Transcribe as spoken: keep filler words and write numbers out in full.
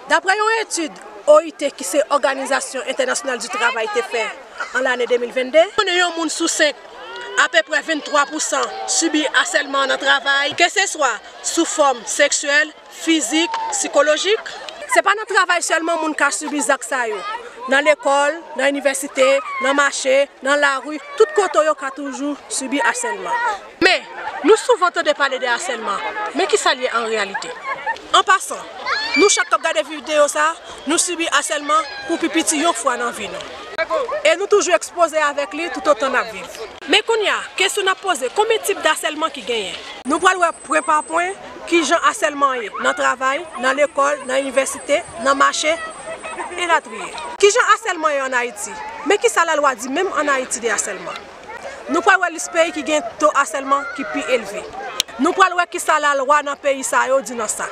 Daprè yon etid O I T, ki se Òganizasyon Entènasyonal di Travay, te fè an lane de mil venn de, konnen yon moun sou senk, apeprè venntwa pousan, sibi asèlman nan travay, keseswa sou fòm seksyèl, fizik, sikolojik. Se pa nan travay sèlman moun ka sibi zak sa yo. Nan lekòl, nan inivèsite, nan mache, nan lari, tout kote yo ka toujou sibi asèlman. Men, nou souvan tande pale de asèlman, men ki sa l ye an reyalite? An pasan, nou chak k ap gade videyo sa, nou sibi asèlman pou pi piti yon fwa nan vi nou. E nou toujou ekspoze avèk li toutotan n ap viv. Men kounye a, kesyon n ap poze, konbyen tip dasèlman ki genyen? Nou pral wè pwen pa pwen kijan asèlman ye nan travay, nan lekòl, nan inivèsite, nan mache, elatriye. Kijan asèlman ye ann Ayiti? Men ki sa lalwa di menm ann Ayiti de asèlman? Nou pral wè lis peyi ki gen to asèlman ki pi elve. Nou pral wè ki sa lalwa nan peyi sa yo di nan sa.